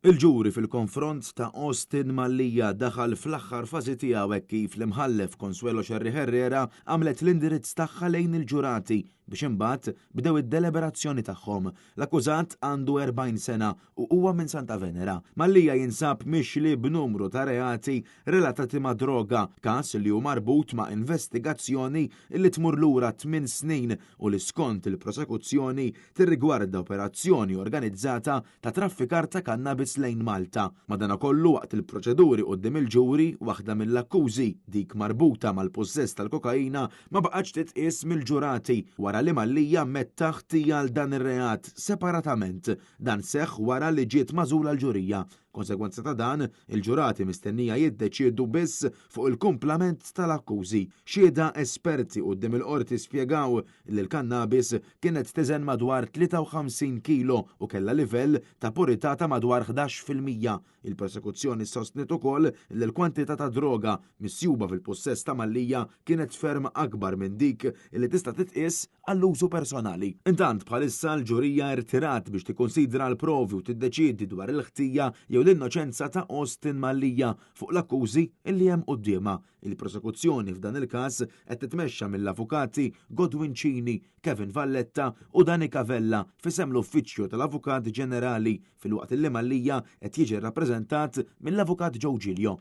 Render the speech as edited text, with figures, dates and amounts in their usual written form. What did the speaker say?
Il-ġuri fil-konfront ta' Austin Mallia daħal fl-aħħar fażi tiegħu hekk kif l-Imħallef Consuelo Scerri Herrera għamlet l-indirizz tagħha lejn il-ġurati biex imbagħad bdew id-deliberazzjoni tagħhom. L-akkużat għandu 40 sena u huwa minn Santa Venera. Mallia jinsab mixli b'numru ta' reati relatati ma' droga, każ li hu marbut ma' investigazzjoni li tmur lura 8 snin u li skont il-prosekuzzjoni tirrigwarda operazzjoni organizzata ta' traffikar ta' kannabis lejn Malta. Madanakollu waqt il-proċeduri quddiem il-ġuri, waħda mill-akkużi, dik marbuta mal-pussess tal-kokaina, ma baqgħetx titqies mill-ġurati wara li Mallia ammetta ħtija għal dan ir-reat separatament. Dan seħħ wara li ġiet magħżula l-ġurija. Konsegwenza ta' dan, il-ġurati mistennija jiddeċiedu biss fuq il-kumplament tal-akkużi. Xhieda esperti quddiem il-Qorti spjegaw li l-kannabis kienet tiżen madwar 53 kilo u kellha livell ta' purità ta' madwar 11%. Il-prosekuzzjoni sostniet ukoll li l-kwantità ta' droga misjuba fil-pussess ta' Mallia kienet ferm akbar minn dik li tista' titqies għall-użu personali. Intant bħalissa l-ġurija irtirat biex tikkunsidra l-provi u tiddeċiedi dwar il-ħtija jew l-innoċenza ta' Austin Mallia fuq l-akkużi li hemm quddiemha. Il-prosekuzzjoni f'dan il-każ qed titmexxa mill-avukati Godwin Cini, Kevin Valletta u Danica Vella f'isem l-Uffiċċju tal-Avukat Ġenerali filwaqt li Mallia qed jiġi rrappreżentat mill-Avukat Joe Giglio.